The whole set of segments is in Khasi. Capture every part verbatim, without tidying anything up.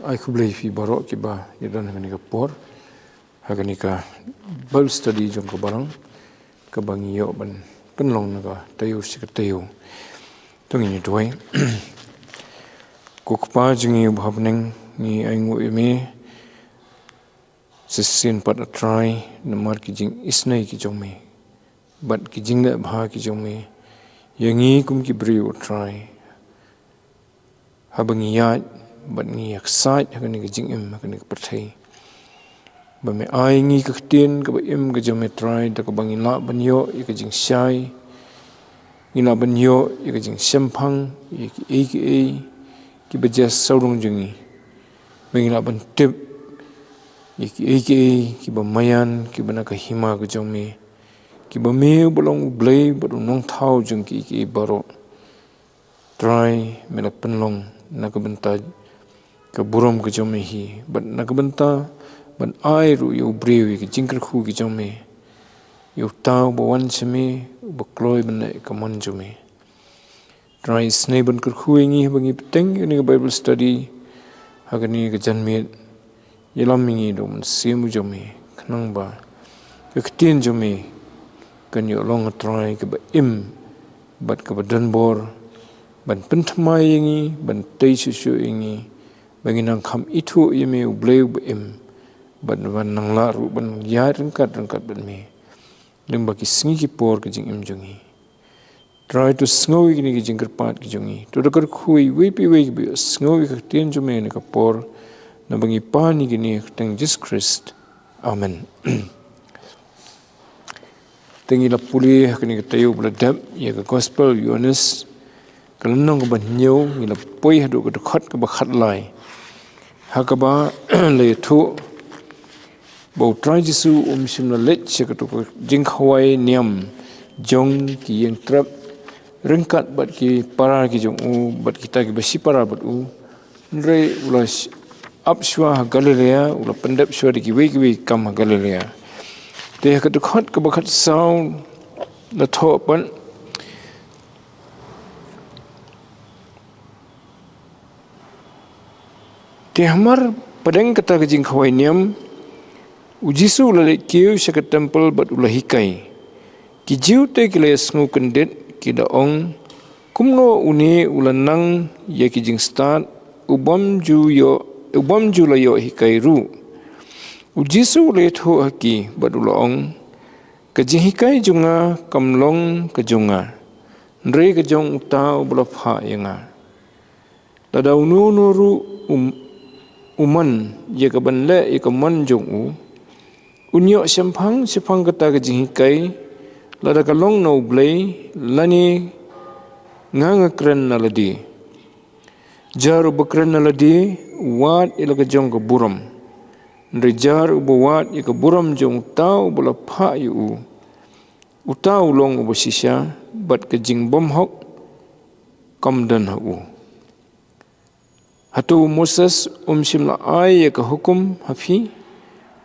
Ai khublei phi baroh kiba ïadon ha kane ka por, ha kane ka Bible study jong ka balang, kaba ngi ïoh ban pynlong na ka taïew sha ka taïew. To ngin ïa duwai. Ko Kpa jong ngi uba ha bneng, ngi ainguh ïa me shisien pat, A Trai, namar ki jingisynei ki jong me bad ki jingleh bha ki jong me ïa ngi kum ki briew, A Trai. Haba ngi ïaid bad ngi ïaksaid ha kane ka jingim, ha kane ka pyrthei, ba me ai ngi ka ktien kaba im ka jong me, Trai, da kaba ngi lah ban ïoh ïa ka jingshai, ngi lah ban ïoh ïa ka jingshemphang ïa kiei kiei kiba jia sawdong jong ngi, ba ngi lah ban tip ïa kiei kiei kiba maïan, kiba na ka hima ka jong me, kiba me uba long U Blei bad U Nongthaw jong kiei kiei baroh. Trai, me la pynlong na ka bynta ka burom ka jong me hi bad na ka bynta ban ai ruh ïa u briew ïa ka jingkyrkhu ka jong me, ïa uta uba wan sha me, uba kloi ban leh ïa ka mon jong me. Trai, isynei ban kyrkhu ïa ngi haba ngi bteng ïa kane ka Bible study ha kane ka janmiet. Ïalam ïa ngi da u Mynsiem jong me, khnang ba ka ktien jong me kan ïoh long, A Trai, kaba im bad kaba don bor ban pynthymmai ïa ngi, ban tei shuh shuh ïa ngi, ba ngin nang kham ithuh ïa me, U Blei uba im, bad ban nang lah ruh ban ïaid ryngkat ryngkat bad me lyngba ki sngi ki por ka jingim jong ngi. Trai, to sngew ïa kine ki jingkyrpad ki jong ngi. To da kyrkhu ïa iwei pa iwei kiba sngew ïa ka ktien jong me ha kane ka por, naba ngi pan ïa kine ha ka kyrteng Jisu Khrist. Amen. Te ngi la pule ha kane ka taïew ba la dep ïa ka Gospel Ïoannis, ka lynnong kaba hynñiew, ngi la poi haduh ka dkhot kaba khatlai, ha kaba la ïathuh ba U Trai Jisu um shym la leit sha kato ka jingkhawai niam jong ki ïingtrep ryngkat bad ki para ki jong u, bad kita kiba shipara bad u. Hynrei u la sh-, ap shuwa ha Galilea, u la pyndep shuwa da kiwei kiwei ki kam ha Galilea. Te ha ka dkhot kaba khatsaw la thoh pat, te hamar pdeng kata ka jingkhawai niam, U Jisu u la leit kiew sha ka templ bad u la hikai. Ki Jiw te ki la ïasngew kyndit, ki da ong, kumno une u la nang ïa ki jingstad, u bym ju ïoh, u bym ju la ïoh hikai ruh? U Jisu u la ïathuh ha ki bad u la ong, ka jinghikai jong nga kam long ka jong nga, hynrei ka jong uta uba la phah ïa nga. Lada uno uno ruh um, u mon ïa kaban leh ïa ka mon jong u, un ïoh shemphang shaphang kata ka jinghikai, lada ka long na U Blei lane nga nga kren na lade. Jar uba kren na lade u wad ïa la ka jong ka burom, hynrei jar uba wad ïa ka burom jong uta uba la phah ïa u, uta u long uba shisha, bad ka jingbymhok kam don ha u. Hato u Moses um shym la ai ïa ka hukum ha phi?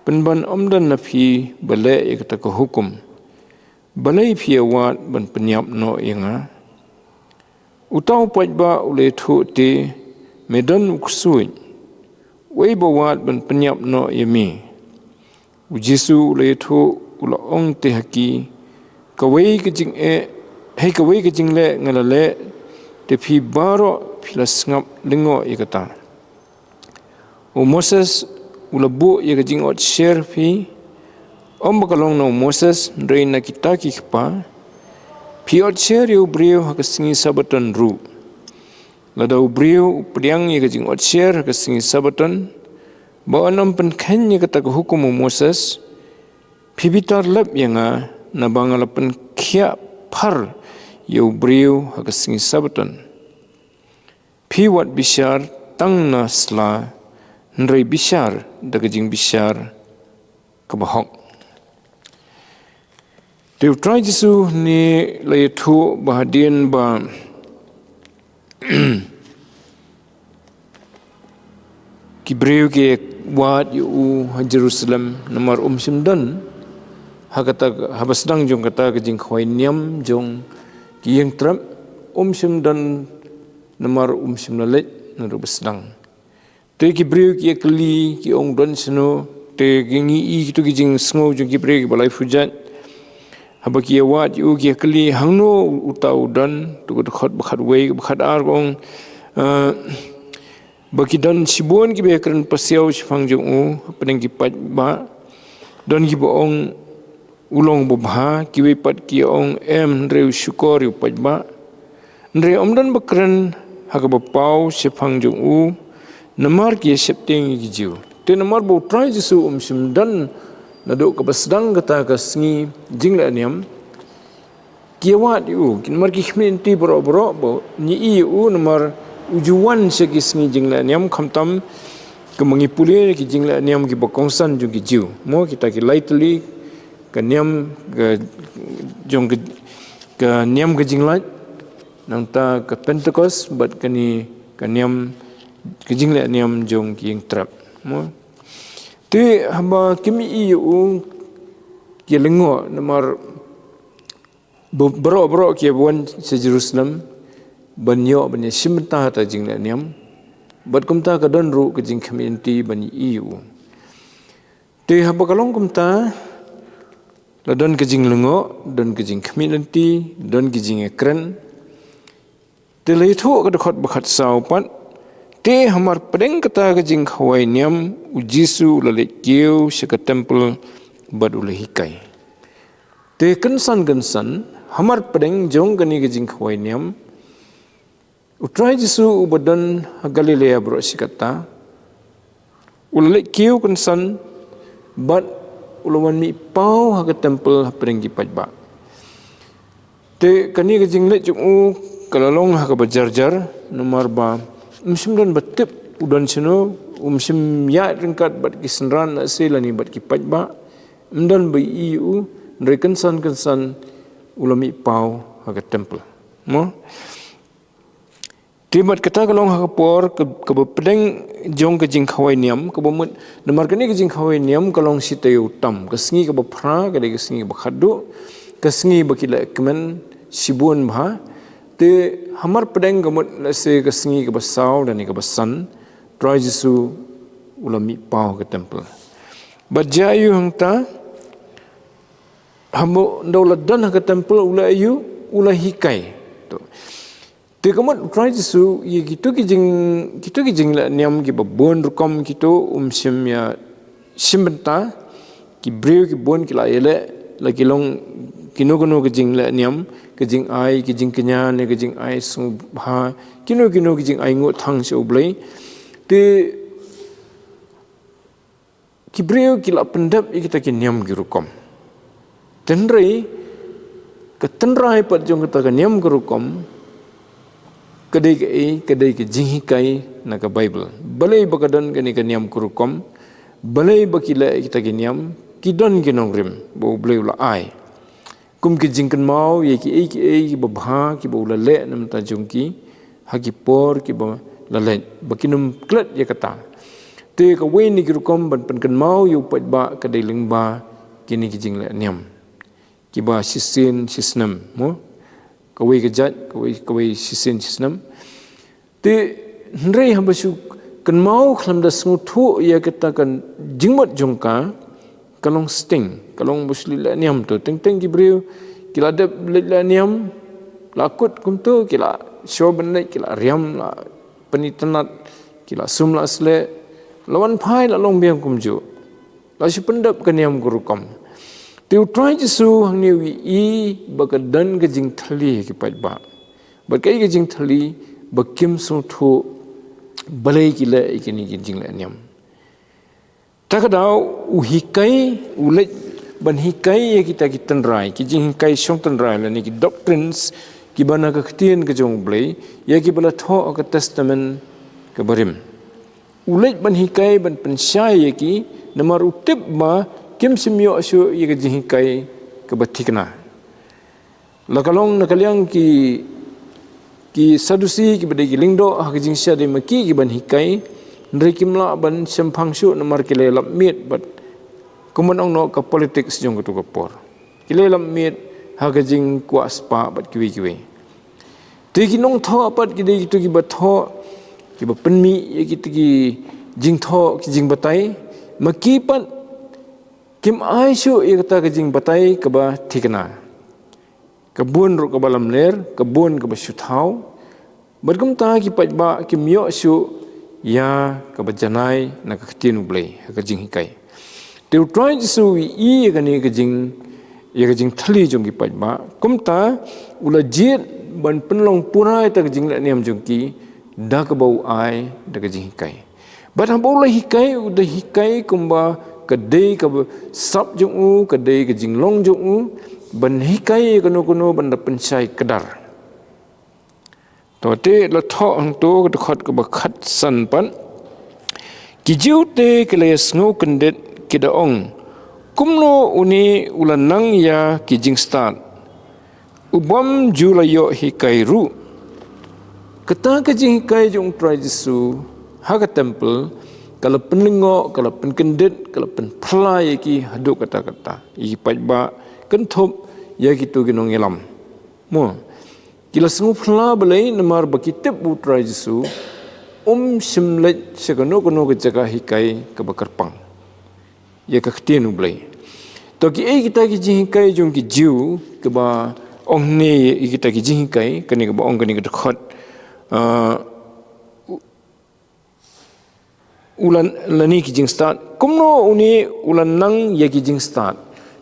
Pynban ym don na phi ba leh ïa kata ka hukum. Balei phi ïa wad ban pynïap noh ïa nga? Uta u paidbah u la ïathuh te, me don u ksuid. Uei ba wad ban pynïap noh ïa me? U Jisu u la ïathuh, u la ong te ha ki, kawei ka jingeh, hei kawei ka jingleh nga la leh, te phi baroh phi la sngap lyngngoh ïa kata. U Moses u la buh ïa ka jingotsher phi, ym ba ka long na u Moses, hynrei na kita ki kpa. Phi otsher ïa u briew ha ka sngi Sabaton ruh. Lada u briew u pdiang ïa ka jingotsher ha ka sngi Sabaton, ba un ym pynkheiñ ïa kata ka hukum u Moses, phi bitar lep ïa nga, naba nga la pynkhiah phar ïa u briew ha ka sngi Sabaton. Phi wat bishar tang na sla, hynrei bishar da ka jingbishar kaba hok. Te U Trai Jisu une u la ïathuh ba hadien ba ki briew ki wad ïa u ha Jerusalem, namar um shym don ha kata, haba sdang jong kata ka jingkhawai niam jong ki ïingtrep, um shym don namar um shym la leit naduh ba sdang. Te ki briew ki ïakylli, ki ong, don shano? Te ki ngi i kito ki jingsngew jong ki briew kiba laiphew jait. Haba ki ïawad ïa u, ki ïakylli, hangno uta u don? To ka dkhot ba khatwei, ba khatar ka ong, eh, ba ki don shibun kiba ïakren pasiaw shaphang jong u hapdeng ki paidbah. Don kiba ong, u long babha, kiwei pat ki ong, em, hynrei u shukor ïa u paidbah. Hynrei ym don ba kren ha kaba paw shaphang jong u, namar ki ïa sheptieng ïa ki Jiw. Te namar ba u Trai Jisu um shym don naduh kaba sdang kata ka sngi jinglehniam, ki ïawad ïa u, ki, namar ki khmih lynti baroh baroh ba ngi i ïa u, namar u ju wan sha ki sngi jinglehniam, khamtam kumba ngi pule ki jinglehniam kiba kongsan jong ki Jiw. Mo, kita ki lai tylli, ka niam ka jong ka, ka niam ka jinglait, nangta ka Pentekost, bad kane ka niam ka jinglehniam jong ki ïingtrep. Mo. Te haba ki mih ïa u, ki lyngngoh, namar ba-, baroh baroh ki wan sha Jerusalem ban ïoh ban ïashim bynta ha kata ka jinglehniam. Bad kumta ka don ruh ka jingkhmih lynti ban ïa u. Te haba ka long kumta, la don ka jinglyngngoh, don ka jingkhmih lynti, don ka jingïakren. Te la ïathuh ka dkhot ba khatsaw pat, te hamar pdeng kata ka jingkhawai niam, u Jisu u la leit kiew sha ka temple bad u la hikai. Te kynsan kynsan, hamar pdeng jong kane ka jingkhawai niam, u Trai Jisu uba don ha Galilea baroh shi katta, u la leit kiew kynsan bad u la wan mih paw ha ka temple hapdeng ki paidbah. Te kane ka jingleit jong u ka la long ha kaba jarjar, namar ba um shym don ba tip u don shano, um shym ïaid ryngkat bad ki synran lehse lane bad ki paidbah, um don ba i ïa u, hynrei kynsan kynsan u la mih paw ha ka temple. Mo? Te bad kata ka long ha ka por ka, kaba pdeng jong ka jingkhawai niam, kaba mut, namar kane ka jingkhawai niam ka long shi taïew tam, ka sngi kaba phra ka dei ka sngi kaba khatduh, ka sngi ba ki leh kmen shibun bha. Te hamar pdeng ka mut, lehse ka sngi kaba saw lane kaba san, Trai Jisu u la mih paw ha ka temple. Bad jia ïa u hangta, haba u la don ha ka temple u la ïa u, u la hikai. To. Te ka mut u Trai Jisu, ïa kito ki jing, kito ki jinglehniam kiba bun rukom kito um shym ïashim bynta, ki briew ki bun ki la ïaleh, la ki long kino kino ki jinglehniam, ki jingai, ki jingkñia ne ki jingai sngewbha, kino kino ki jingai nguh tang sha U Blei. Te ki briew ki la pyndep ïa kita ki niam ki rukom. Hynrei ka tynrai pat jong kata ka niam ka rukom ka dei kaei, ka dei ka jinghikai na ka Baibl. Balei ba ka don kane ka niam ka rukom, balei ba ki leh ïa kita ki niam, ki don ki nongrim ba U Blei u la ai. Kum ki jingkynmaw ïa kiei kiei kiba bha kiba u la leh na ka bynta jong ki ha ki por kiba la leit, ba kin ym klet ïa kata. Te kawei na ki rukom ban pynkynmaw ïa u paidbah ka dei lyngba kine ki jinglehniam kiba shisien shisnem, mo? Kawei ka jait, kawei, kawei shisien shisnem. Te hynrei haba shu kynmaw khlem da sngewthuh ïa kata ka jingmut jong ka, ka long sting, ka long ba shu leit lehniam. To, teng teng ki briew ki la dep leit lehniam, la kut kumto, ki la shu ban leit, ki la riam, la pynitynnad, ki la sum la sleh, la wan phai la long biang kumjuh. La shu pyndep ka niam ka rukom. Te U Trai Jisu hangne u ïohi ba ka don ka jingthylli ha ki paidbah. Bad kaei ka jingthylli? Ba kim sngewthuh balei ki leh ïa kine ki jinglehniam. Ta ka daw u hikai, u leit ban hikai ïa kita ki tynrai, ki jinghikai shong tynrai lane ki doctrines kiba na ka ktien ka jong U Blei, ïa kiba la thoh ha ka Testament kaba rim. U leit ban hikai, ban pynshai ïa ki, namar u tip ba kim shym ïoh shuh ïa ka jinghikai kaba thikna. La ka long na ka liang ki, ki Sadusi kiba dei ki lyngdoh ha ka jingshai dei ma ki kiban hikai, hynrei kim lah ban shemphang shuh namar ki la ïalap miet bad, kumno ong noh, ka politics jong kato ka por. Ki la ïalap miet ha ka jingkwah spah bad kiwei kiwei. Te ki nongthoh pat ki dei kito kiba thoh, kiba pynmih ïa kito ki jingthoh, ki jingbatai, ma ki pat kim ai shuh ïa kata ka jingbatai kaba thikna. Ka bun ruh kaba lamler, ka bun kaba shu thaw. Bad kumta ki paidbah kim ïoh shuh ïa kaba janai na ka ktien U Blei ha ka jinghikai. Te U Trai Jisu u ïohi ïa kane ka jing, ïa ka jingthylli jong ki paidbah. Kumta u la jied ban pynlong pura ïa kata ka jingleh niam jong ki da kaba u ai da ka jinghikai. Bad haba u la hikai, u da hikai kumba ka dei kaba sap jong u, ka dei ka jinglong jong u, ban hikai ïa kano kano ban da pynshai kdar. To te la thoh hangto ka dkhot kaba khatsan pat. Ki Jiw te ki la ïasngew kyndit, ki da ong, kumno une u la nang ïa ki jingstad, u bym ju la ïoh hikai ruh? Kata ka jinghikai jong U Trai Jisu ha ka temple ka la pynlyngngoh, ka la pynkyndit, ka la pynphla ïa ki haduh katta katta. Ïa ki paidbah, kynthup ïa kito ki nongïalam. Mo, ki la sngewphylla balei? Namar ba ki tip ba U Trai Jisu um shym leit sha kano kano ka jaka hikai kaba kyrpang ïa ka ktien U Blei. To kiei kita ki jinghikai jong ki Jiw kaba ong ne ïa kita ki jinghikai, kane kaba ong kane ka dkhot, ah, u la, lane ki jingstad. Kumno une u la nang ïa ki jingstad?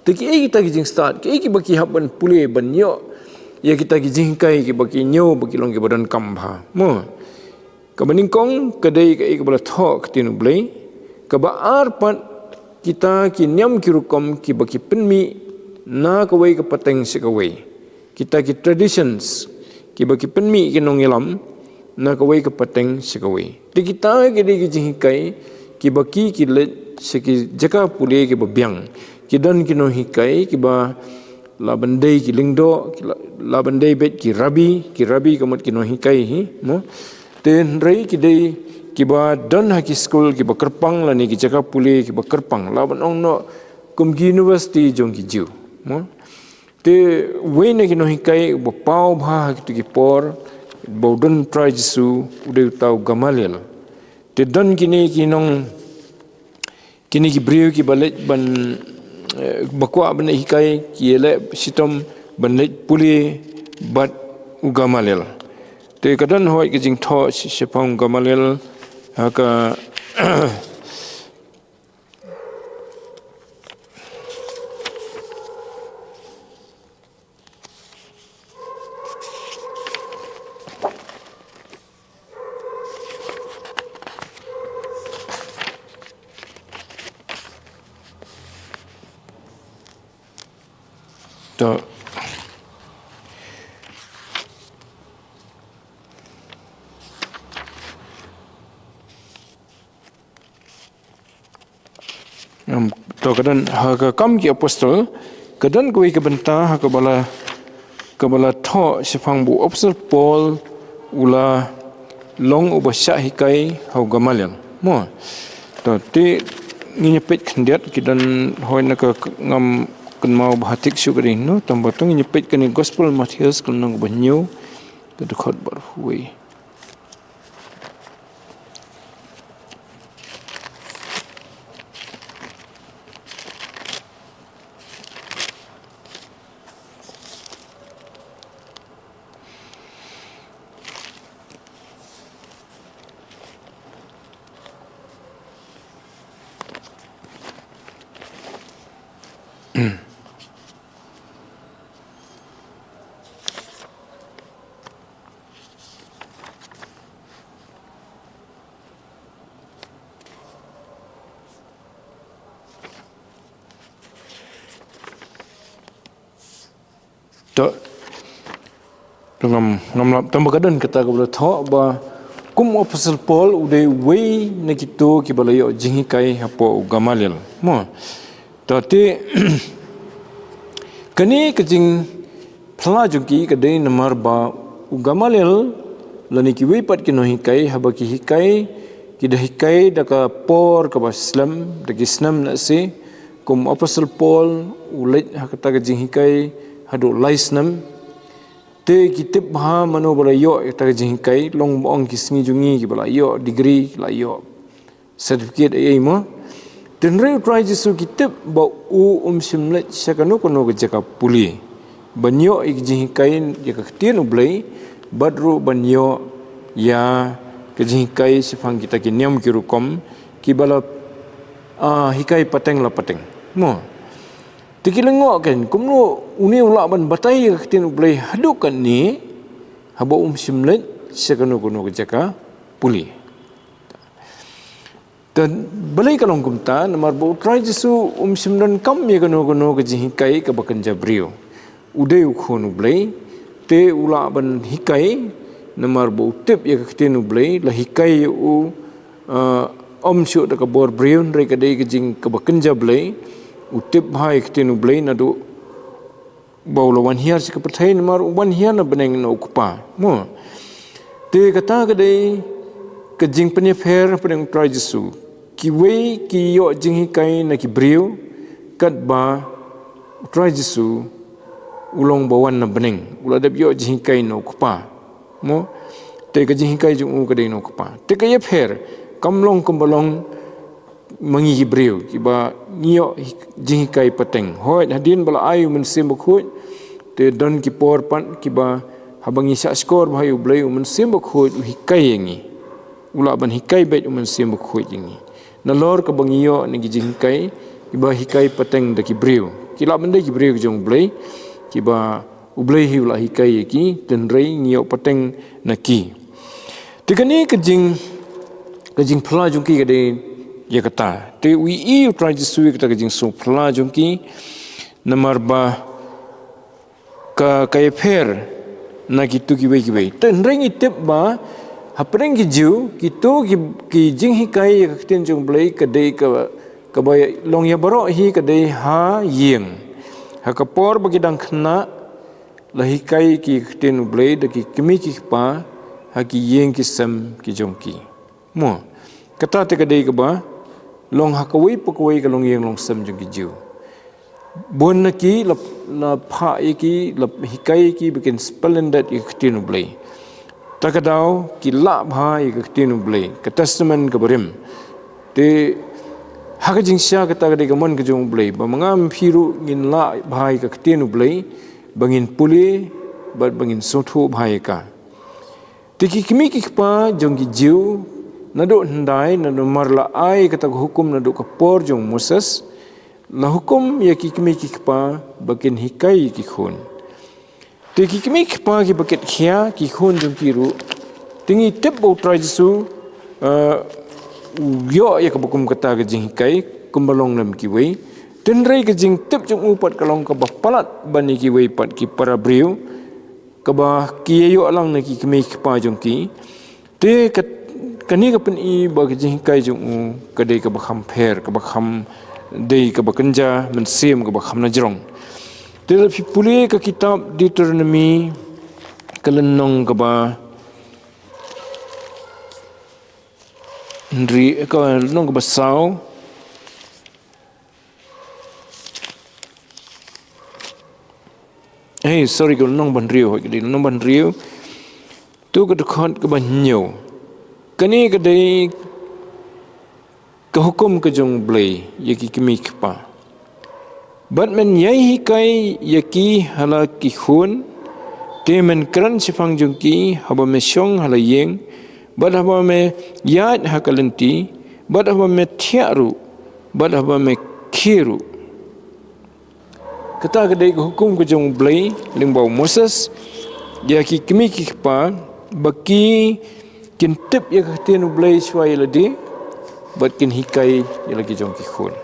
Te kiei kita ki jingstad? Kiei kiba ki hap ban pule ban ïoh ïa kita ki jinghikai kiba ki ñiew ba ki long kiba donkam bha? Mo. Kaba nyngkong ka dei kaei kaba la thoh ktien U Blei. Kaba ar pat kita ki niam ki rukom kiba ki pynmih na kawei ka pateng sha kawei. Kita ki traditions kiba ki pynmih ki nongïalam na kawei ka pateng sha kawei. Te kita ki dei ki jinghikai kiba ki, ki leit sha ki jaka pule kiba biang. Ki don ki nonghikai kiba la ban dei ki lyngdoh, ki la, la ban dei beit ki rabbi, ki rabbi ka mut ki nonghikai hi, mo. Te hynrei ki dei kiba don ha ki skul kiba kyrpang lane ki jaka pule kiba kyrpang, la ban ong noh kum ki university jong ki Jiw, mo. Te uwei na ki nonghikai uba paw bha ha kito ki por ba u don Trai Jisu u dei uta u Gamaliel. Te don kine ki nong, kine ki briew kiba leit ban, eh, ba kwah ban leit hikai, ki leit shitom ban leit pule bad u Gamaliel. Te ka don hoi ka jingthoh shi-, shaphang u Gamaliel, ha ka To. Em, to ka don ha ka Kam ki Apostol, ka don kawei ka bynta ha kaba la, kaba la thoh shaphang ba u Apostol Paul u la long uba shah hikai ha u Gamaliel. Mo. To te ngin ïa peit khyndiat, ki don hoi na ka ngam kynmaw bha thik shuh ka dei no, tang ba to ngin ïa peit kane Gospel Mathaios ka lynnong kaba hynñiew, ka dkhot ba arphew wei. To, to ngam, ngam lap tang ba ka don kata kaba la thoh ba kum u Apostol Paul u dei uwei na kito kiba la ïoh jinghikai hapoh u Gamaliel. Mo. To te, kane ka jingphla jong ki ka dei namar ba u Gamaliel lane kiwei pat ki nonghikai haba ki hikai, ki da hikai da ka por kaba slem, da ki snem lehse, kum u Apostol Paul u leit ha kata ka jinghikai haduh lai snem. Te ki tip bha mano ba la ïoh ïa kata ka jinghikai, long ba ong ki sngi jong ngi kiba la ïoh degree, la ïoh certificate ei ei mo. Te hynrei u Trai Jisu ki tip ba u um shym leit sha kano kano ka jaka pule ban ïoh ïa ka jinghikai ïa ka ktien u Blei, bad ruh ban ïoh ïa ka jinghikai shaphang kita ki niam ki rukom kiba la, ah, hikai pateng la pateng mo. Te ki lyngngoh kein, kumno une u lah ban batai ïa ka ktien u Blei haduh katne haba um shym leit sha kano kano ka jaka pule. Te balei ka long kumta? Namar ba u Trai Jisu um shym donkam ïa kano kano ka jinghikai kaba kynja briew. U dei u khun u Blei, te u lah ban hikai, namar ba u tip ïa ka ktien u Blei, la hikai ïa u, ah, ym shuh da ka bor briew, hynrei ka dei ka jing kaba kynja Blei. U tip bha ïa ka ktien u Blei naduh ba u la wan hiar sha ka pyrthei, namar u wan hiar na bneng na u Kpa mo. Te kata ka dei ka jingpynïapher hapdeng u Trai Jisu. Kiwei ki ïoh jinghikai na ki briew, katba u Trai Jisu u long ba wan na bneng, u la dep ïoh jinghikai na u Kpa mo. Te ka jinghikai jong u ka dei na u Kpa. Te ka ïapher, kam long kumba long ma ngi ki briew kiba ngi ïoh hi-, jinghikai pateng. Hooid, hadien ba la ai u Mynsiem Bakhuid, te don ki por pat kiba haba ngi shah shkor bha ïa u Blei, u Mynsiem Bakhuid u hikai ïa ngi. U lah ban hikai beit u Mynsiem Bakhuid ïa ngi. Nalor kaba ngi ïoh na ki jinghikai kiba hikai pateng da ki briew. Ki lah ban dei ki briew ki jong u Blei, kiba u Blei hi u la hikai ïa ki, te hynrei ngi ïoh pateng na ki. Te kane ka jing, ka jingphla jong ki ka dei ïa kata. Te u ïohi u Trai Jisu ïa kata ka jingsngewphla jong ki, namar ba ka, ka ïapher na kito kiwei kiwei. Te hynrei ngi tip ba hapdeng ki Jiw, kito ki, ki jinghikai ïa ka ktien jong u Blei ka dei ka, kaba long ïa baroh hi ka dei ha ïing. Ha ka por ba ki dang khynnah, la hikai ki ktien u Blei da ki kmie ki kpa ha ki ïing ki sem ki jong ki mo. Kata te ka dei kaba long ha kawei pa kawei ka longïing longsem jong ki Jiw. Bun na ki la, la phah ïa ki, la hikai ïa ki ba kin spell and date ïa ka ktien u Blei. Ta ka daw ki lah bha ïa ka ktien u Blei, ka Testament kaba rim. Te ha ka jingshisha kata ka dei ka mon ka jong u Blei ba ma nga ma phi ruh ngin lah bha ïa ka ktien u Blei, ba ngin pule bad ba ngin sngewthuh bha ïa ka. Te ki kmie ki kpa jong ki Jiw, naduh hyndai, naduh mar la ai kata ka hukum naduh ka por jong u Moses, la hukum ïa ki kmie ki kpa ba kin hikai ïa ki khun. Te ki kmie ki kpa kiba kit khia ki khun jong ki ruh. Te ngi tip ba u Trai Jisu, eh, u ïoh ïa kaba kum kata ka jinghikai, kumba long lem kiwei. Te hynrei ka jingtip jong u pat ka long kaba palat ban ïa kiwei pat ki para briew, kaba ki ïaïoh lang na ki kmie ki kpa jong ki. Te ka, kane ka pyni ba ka jinghikai jong u ka dei kaba kham pher, kaba kham dei kaba kynja mynsiem, kaba kham najrong. Te lada phi pule ka kitab Deuteronomy, ka lynnong kaba hynriew, ka lynnong kaba saw. Hey, sorry, ka lynnong ba hynriew, hooid, ka dei lynnong ba hynriew. To ka dkhot kaba hynñiew. Kane ka dei ka hukum ka jong u Blei ïa ki kmie ki kpa. Bad men ïai hikai ïa ki ha la ki khun, te men kren shaphang jong ki haba me shong ha la ïing, bad haba me ïaid ha ka lynti, bad haba me thiah ruh, bad haba me khie ruh. Kata ka dei ka hukum ka jong u Blei lyngba u Moses ïa ki kmie ki kpa, ba ki kin tip ïa ka ktien u Blei shuwa ïa lade, bad kin hikai ïa la ki jong ki khun.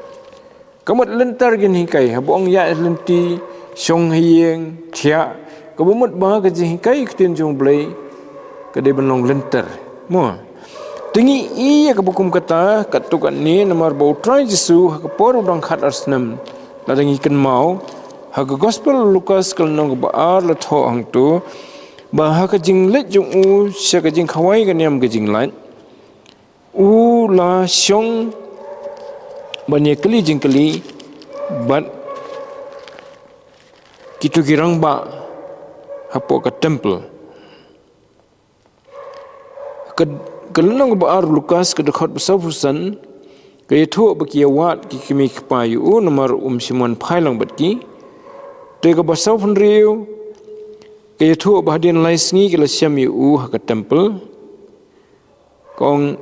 Ka mut lynter kin hikai, haba ong ïaid lynti, shong ha ïing, thiah, kaba mut ba ka jinghikai ktien jong u Blei ka dei ban long lynter. Mo. Te ngi i ïa kaba kum kata katto katne, namar ba u Trai Jisu ha ka por u dang khatar snem, lada ngi kynmaw ha ka Gospel u Lukas ka lynnong kaba ar la thoh hangto ba ha ka jingleit jong u sha ka jingkhawai ka niam ka jinglait, u la shong ban ïa kylli jingkylli bad kito ki rangbah hapoh ka temple. Ka, Ka lynnong ba ar Lukas ka dkhot ba sawphew san, ka ïathuh ba ki ïawad ki kmie ki kpa ïa u namar um shym wan phai lang bad ki. Te ka ba sawphew hynriew, ka ïathuh ba hadien lai sngi ki la shem ïa u ha ka temple. Ka ong,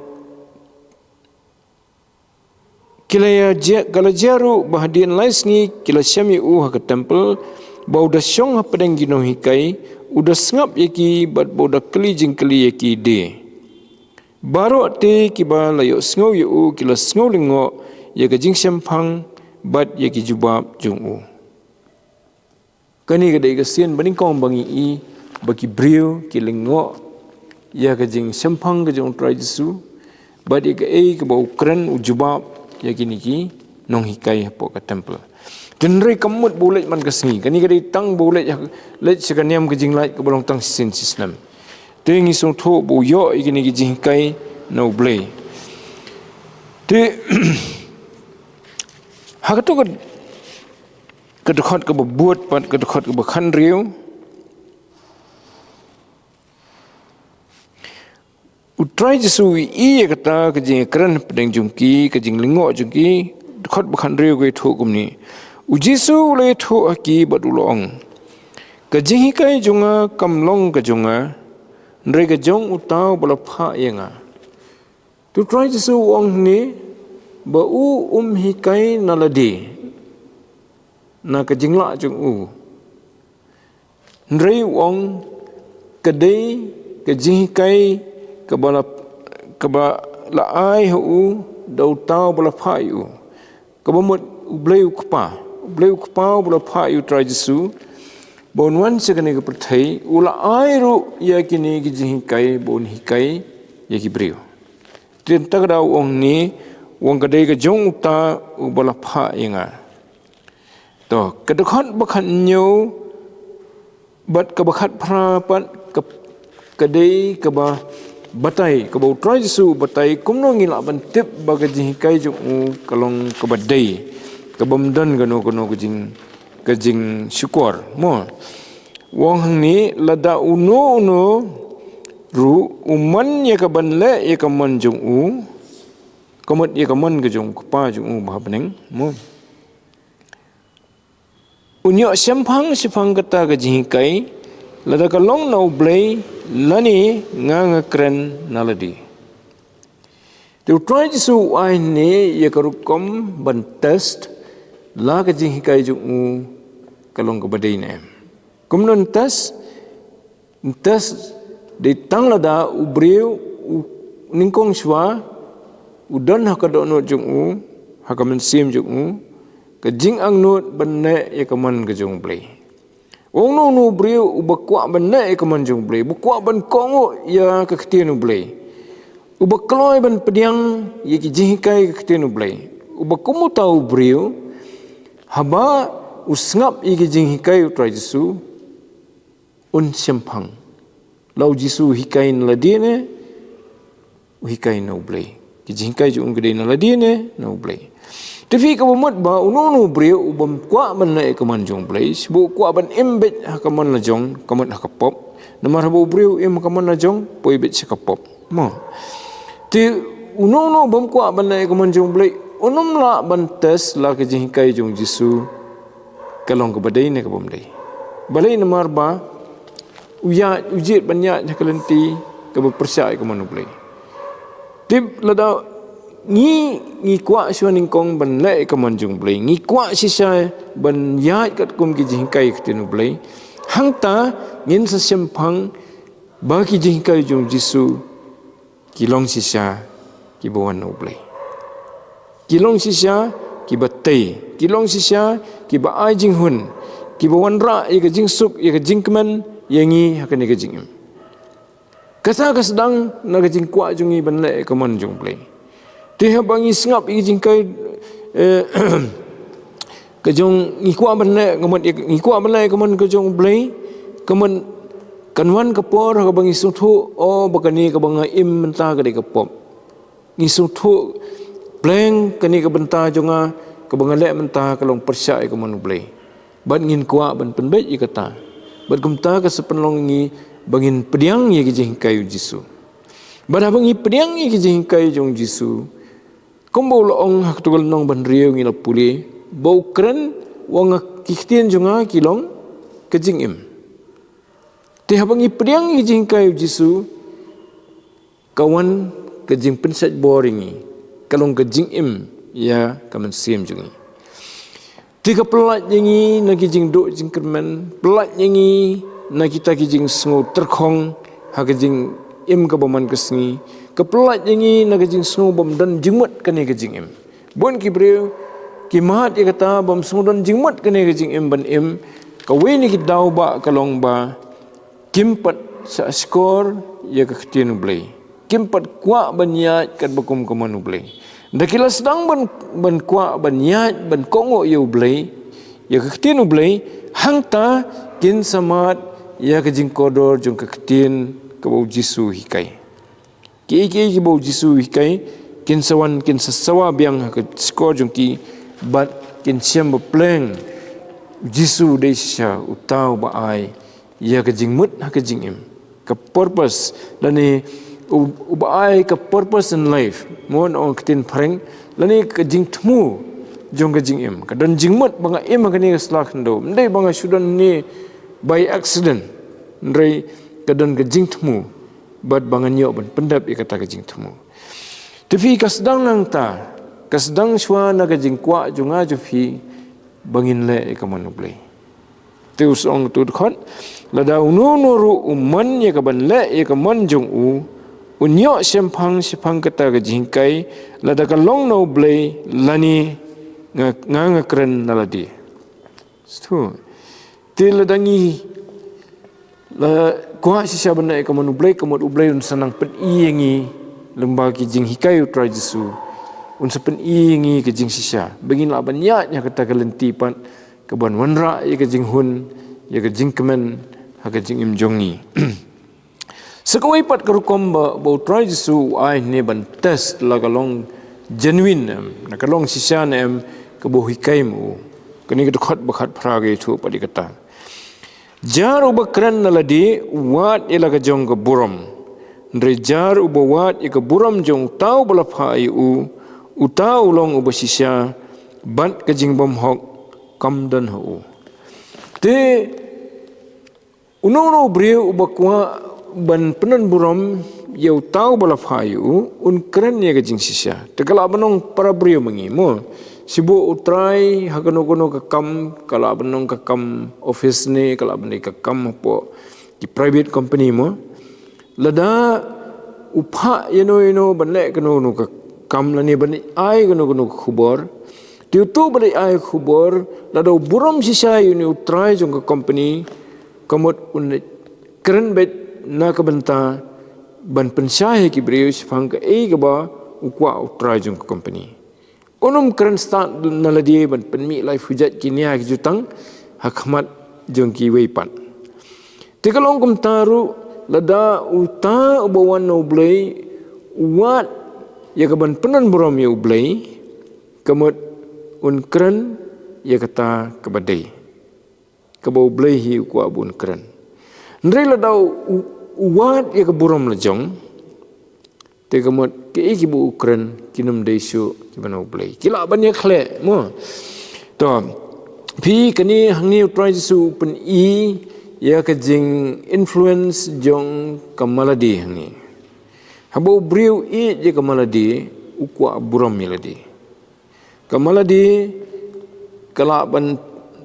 ki la ïa jia, ka la jia ruh ba hadien lai sngi ki la shem ïa u ha ka temple, ba u da shong hapdeng ki nonghikai, u da sngap ïa ki bad ba u da kylli jingkylli ïa ki de. Baroh te kiba la ïohsngew ïa u ki la sngew lyngngoh ïa ka jingshemphang bad ïa ki jubab jong u. Kane ka dei ka sien ba nyngkong ba ngi i ba ki briew ki lyngngoh ïa ka jingshemphang ka jong u Trai Jisu, bad ïa kaei kaba u kren u jubab ïa kine ki nonghikai hapoh ka temple. Te hynrei kam mut ba u leit man ka sngi, kane ka dei tang ba u leit, leit sha ka niam ka jinglait kaba long tang shisien shisnem. Te ngi sngewthuh ba u ïoh ïa kine ki jinghikai na U Blei. Te ha kato ka, ka dkhot kaba bud bad ka dkhot kaba khathynriew, u Trai Jisu u ïohi ïa kata ka jingkren hapdeng jong ki, ka jinglyngngoh jong ki. Dkhot ba khathynriew ka ïathuh kumne: U Jisu u la ïathuh ha ki bad u la ong, ka jinghikai jong nga kam long ka jong nga, hynrei ka jong uta uba la phah ïa nga. Te u Trai Jisu u ong hangne ba u um hikai na lade, na ka jinglah jong u. Hynrei u ong, ka dei ka jinghikai kaba la, kaba la ai ha u da uta uba la phah ïa u. Kaba mut U Blei u Kpa, U Blei u Kpa uba la phah ïa u Trai Jisu ba un wan sha kane ka pyrthei, u la ai ruh ïa kine ki jinghikai ba un hikai ïa ki briew. Te mynta ka daw u ong hangne, u ong ka dei ka jong uta uba la phah ïa nga. To, ka dkhot ba khathynñiew bad kaba khatphra pat ka, ka dei kaba batai, kaba u Trai Jisu u batai kumno ngi lah ban tip ba ka jinghikai jong u ka long kaba dei, ka bym don kano kano ka jing, ka jingshukor. Mo, u ong hangne, lada uno uno ruh u mon ïa ka ban leh ïa ka mon jong u, ka mut ïa ka mon ka jong u Kpa jong u ba ha bneng. Mo, un ïoh shemphang shaphang kata ka jinghikai, lada ka long na U Blei lane nga, nga kren na lade. Te u Trai Jisu u ai hangne ïa ka rukom ban test la ka jinghikai jong u ka long kaba dei ne em. Kumno un test? Un test dei tang lada u briew, u nyngkong shuwa u don ha ka dohnud jong u, ha ka mynsiem jong u, ka jingangnud ban leh ïa ka mon ka jong U Blei. Uno uno u briew uba kwah ban leh ïa ka mon jong U Blei, uba kwah ban kohnguh ïa ka ktien U Blei, uba kloi ban pdiang ïa ki jinghikai ka ktien U Blei, uba kum uta u briew, haba u sngap ïa ki jinghikai u Trai Jisu, un shemphang. La u Jisu u hikai na lade ne u hikai na U Blei? Ki jinghikai jong u ka dei na lade ne na U Blei? Te phi, kaba mut ba uno uno u briew u bym kwah ban leh ïa ka mon jong U Blei, shu ba u kwah ban im beit ha ka mon la jong, ka mut ha ka pop. Namar haba u briew u im ha ka mon la jong, poi beit sha ka pop. Mo. Te uno uno u bym kwah ban leh ïa ka mon jong U Blei, un ym lah ban test la ka jinghikai jong u Jisu ka long kaba dei ne ka bym dei. Balei? Namar ba u ïaid, u jied ban ïaid ha ka lynti kaba pyrshah ïa ka mon U Blei. Te lada ngi, ngi kwah shuwa nyngkong ban leh ïa ka mon jong U Blei, ngi kwah shisha ban ïaid katkum ki jinghikai ka ktien U Blei, hangta ngin sa shemphang ba ki jinghikai jong u Jisu ki long shisha kiba wan na U Blei. Ki long shisha kiba tei, ki long shisha kiba ai jinghun, kiba wanrah ïa ka jingsuk, ïa ka jingkmen ïa ngi ha kane ka jingim. Kata ka sdang na ka jingkwah jong ngi ban leh ïa ka mon jong U Blei. Te haba ngi sngap ïa ka jinghikai, eh, ka jong, ngi kwah ban leh, ka mut, ngi kwah ban leh ïa ka mon ka jong U Blei, ka mut kan wan ka por kaba ngi sngewthuh, oh, ba kane kaba nga im mynta ka dei ka pop. Ngi sngewthuh pleng kane ka bynta jong nga, kaba nga leh mynta ka long pyrshah ïa ka mon U Blei. Bad ngin kwah ban pynbeit ïa kata. Bad kumta ka sa pynlong ïa ngi ba ngin pdiang ïa ki jinghikai u Jisu. Bad haba ngi pdiang ïa ki jinghikai jong u Jisu, kumba u la ong ha ka lynnong ba hynriew ngi la pule, ba u kren, u ong, ki ktien jong nga ki long ka jingim. Te haba ngi pdiang ïa ki jinghikai u Jisu, ka wan ka jingpynshait bor ïa ngi, ka long ka jingim ïa ka mynsiem jong ngi. Te ka pyllait ïa ngi na ki jingduh jingkyrmen, pyllait ïa ngi na kita ki jingsngew tyrkhong ha ka jingim kaba man ka sngi, ka pyllait ïa ngi na ka jingsngew bym don jingmut kane ka jingim. Bun ki briew ki mad ïa kata bym sngew don jingmut kane ka jingim ban im, kawei na ki daw ba ka long ba kim pat shah shkor ïa ka ktien u Blei. Kim pat kwah ban ïaid katba kum ka mon u Blei. Da ki la sdang ban, ban kwah ban ïaid ban kohnguh ïa u Blei, ïa ka ktien u Blei, hangta kin sa mad ïa ka jingkordor jong ka ktien kaba u Jisu u hikai. Kiei kiei kiba u Jisu u hikai, kin sa wan, kin sa sawa biang ha ka shkor jong ki, bad kin shem ba pleng u Jisu u dei shisha uta uba ai ïa ka jingmut ha ka jingim, ka purpose, lane u, uba ai ka purpose in life, mo, na ong ka ktien phareng, lane ka jingthmu jong ka jingim. Ka don jingmut ba nga im ha kane ka sla khyndew, ym dei ba nga shu don hangne by accident, hynrei ka don ka jingthmu, bad ba ngan ïoh ban pyndep ïa kata ka jingthmu. Te phi, ka sdang nangta, ka sdang shuwa na ka jingkwah jong nga jong phi ba ngin leh ïa ka mon u Blei. Te u ong, uto u dkhot, lada uno uno ruh u mon ïa kaban leh ïa ka mon jong u, un ïoh shemphang shaphang kata ka jinghikai, lada ka long na u Blei lane nga, nga, nga kren na lade. Stu. Te lada ngi la kwah shisha ban leh ïa ka mon u Blei, ka mut u Blei un sa nang pyni ïa ngi lyngba ki jinghikai u Trai Jisu. Un sa pyni ïa ngi ka jingshisha ba ngin lah ban ïaid ha kata ka lynti pat kaban wanrah ïa ka jinghun, ïa ka jingkmen ha ka jingim jong ngi. Sa kawei pat ka rukom ba, ba u Trai Jisu u ai hangne ban test la ka long genuine ne em, la ka long shisha ne em kaba u hikai ma u. Kane ka dkhot ba khatphra ka ïathuh pat ïa kata. Jar uba kren na lade u wad ïa la ka jong ka burom. Hynrei jar uba wad ïa ka burom jong uta uba la phah ïa u, uta u long uba shisha, bad ka jingbymhok kam don ha u. Te uno uno u briew uba kwah ban pyndon burom ïa uta uba la phah ïa u, un kren ïa ka jingshisha. Te ka lah ban long para briew ma ngi, mo. Shibun u trai ha kano kano ka kam, ka lah ban long ka kam office ne, ka lah ban dei ka kam hapoh ki private company, mo. Lada u phah ïano ïano ban leh kano kano ka kam lane ban ai kano kano ka khubor, te uto uba dei ai khubor, lada u burom shisha ïa une u trai jong ka company, ka mut un kren beit na ka bynta ban pynshai ha ki briew shaphang kaei kaba u kwah u trai jong ka company. Un ym kren stad na lade ban pynmih lai pujat ki nia ki jutang ha khmat jong kiwei pat. Te ka long kumta ruh, lada uta uba wan na u Blei u wad ïa kaban pyndon burom ïa u Blei, ka mut un kren ïa kata kaba dei, kaba u Blei hi u kwah ba un kren. Hynrei lada u, u wad ïa ka burom la jong, te ka mut kiei kiba u kren kin ym dei shuh kiba na u Blei. Ki lah ban ïakhleh, mo. To, phi, kane hangne u Trai Jisu u pyni ïa ka jing influence jong ka malade hangne. Haba u briew u ïeit ïa ka malade, u kwah burom ïa lade. Ka malade ka lah ban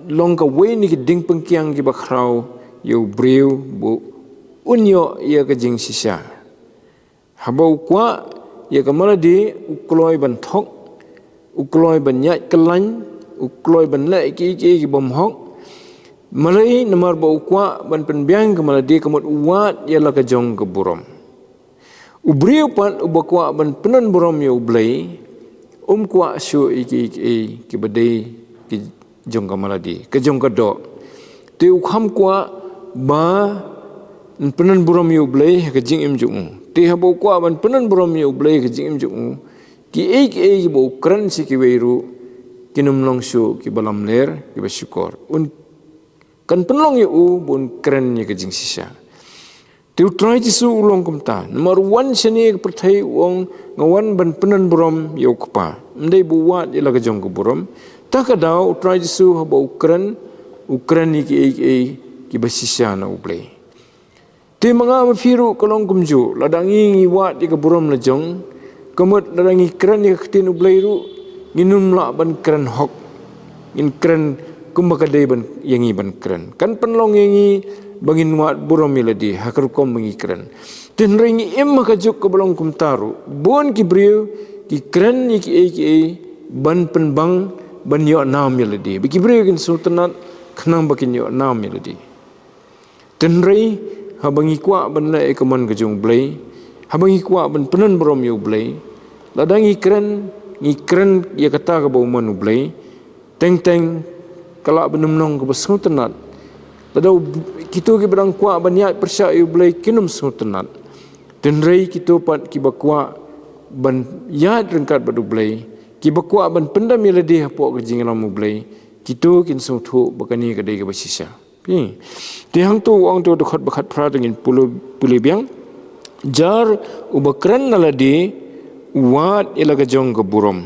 long kawei na ki diengpyngkiang kiba khraw ïa u briew ba un ïoh ïa ka jingshisha. Haba u kwah ïa ka malade, u kloi ban thok, u kloi ban ïaid kyllaiñ, u kloi ban leh kiei kiei ki bymhok. Balei? Namar ba u kwah ban pynbiang ka malade, ka mut u wad ïa la ka jong ka burom. U briew pat uba kwah ban pyndon burom ïa u Blei, um kwah shuh ïa kiei kiei kiba dei ki jong ka malade, ka jong ka doh. Te u kham kwah ban pyndon burom ïa u Blei ha ka jingim jong u. Te haba u kwah ban pyndon burom ïa u Blei ha ka jingim jong u, kiei kiei kiba u kren sha kiwei ruh kin ym long shuh kiba lamler, kiba shukor. Un, kan pynlong ïa u ba un kren ïa ka jingshisha. Te u Trai Jisu u long kumta, namar u wan shane ka pyrthei u ong, nga wan ban pynburom ïa u Kpa. Ym dei ba u wad ïa la ka jong ka burom. Ta ka daw u Trai Jisu haba u kren, u kren ïa kiei kiei kiba shisha na U Blei. Te ma nga ma phi ruh ka long kumjuh, lada ngi ngi wad ïa ka burom la jong, ka mut lada ngi kren ïa ka ktien U Blei ruh, ngin ym lah ban kren hok. Ngin kren kumba ka dei ban ïa ngi ban kren. Kan pynlong ïa ngi ba ngin wad burom ïa lade, ha ka rukom ba ngi kren. Te hynrei ngi im ha ka juk kaba long kumta ruh. Bun ki briew, ki kren ïa kiei kiei, ban pynbang, ban ïoh nam ïa lade. Ba ki briew kin sngewtynnat, khnang ba kin ïoh nam ïa lade. Te hynrei, haba ngi kwah ban leh ïa ka mon ka jong U Blei, haba ngi kwah ban pynburom ïa U Blei, lada ngi kren, ngi kren ïa kata kaba u mon U Blei, teng teng, ka lah ban ym long kaba sngewtynnat. Lada u, kito kiba dang kwah ban ïaid pyrshah ïa U Blei kin ym sngewtynnat. Te hynrei kito pat kiba kwah ban ïaid ryngkat bad U Blei, kiba kwah ban pyndem ïa lade hapoh ka jingïalam U Blei, kito kin sngewthuh ba kane ka dei kaba shisha. Phi. Te hangto u ong, to dkhot ba khatphra te ngin pule, pule biang. Jar uba kren na lade, u wad ïa la ka jong ka burom.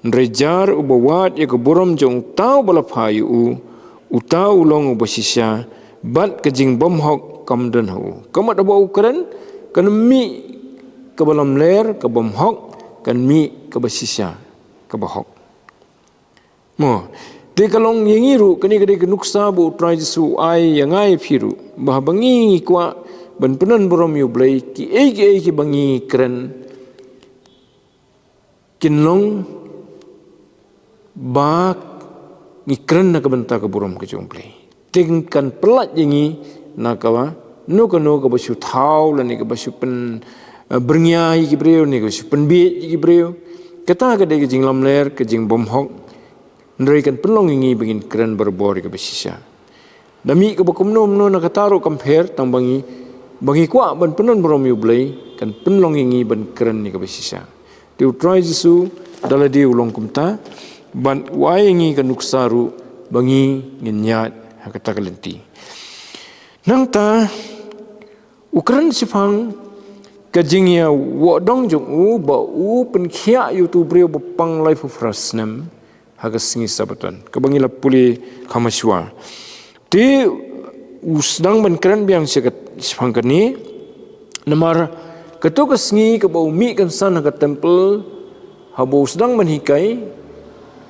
Hynrei jar uba wad ïa ka burom jong uta uba la phah ïa u, uta u long uba shisha, bad ka jingbymhok kam don ha u. Ka mut haba u kren, kan mih kaba lamler, ka bymhok, kan mih kaba shisha, kaba hok. Mo, te ka long ïa ngi ruh, kane ka dei ka nuksa ba u Trai Jisu u ai ïa nga ïa phi ruh. Ba haba ngi ngi kwah ban pynburom ïa U Blei, kiei kiei kiba ngi kren, kin long ba ngi kren na ka bynta ka burom ka jong U Blei. Te kan pyllait ïa ngi na kaba, no kano kaba shu thaw, lane kaba shu pyn, eh, byrngia ïa ki briew, ne kaba shu pynbieit ïa ki briew. Kata ka dei ka jinglamler, ka jingbymhok. Hynrei kan pynlong ïa ngi ba ngin kren barabor ïa kaba shisha. Da mih kaba kumno kumno na kata ruh kam pher, tang ba ngi, ba ngi kwah ban pynburom ïa U Blei, kan pynlong ïa ngi ban kren ïa kaba shisha. Te u Trai Jisu, da lade u long kumta, bad u ai ïa ngi ka nuksa ruh, ba ngi ngin ïaid ha kata ka lynti. Nangta, u kren shaphang ka jingïawoh dong jong u, ba u pynkhiah ïa utu u briew ba pang laiphew phra snem, ha ka sngi Sabaton. Kaba ngi la pule kham shuwa. Te u sdang ban kren biang sha ka, shaphang kane. Namar kato ka sngi kaba u mih kynsan ha ka temple, haba u sdang ban hikai,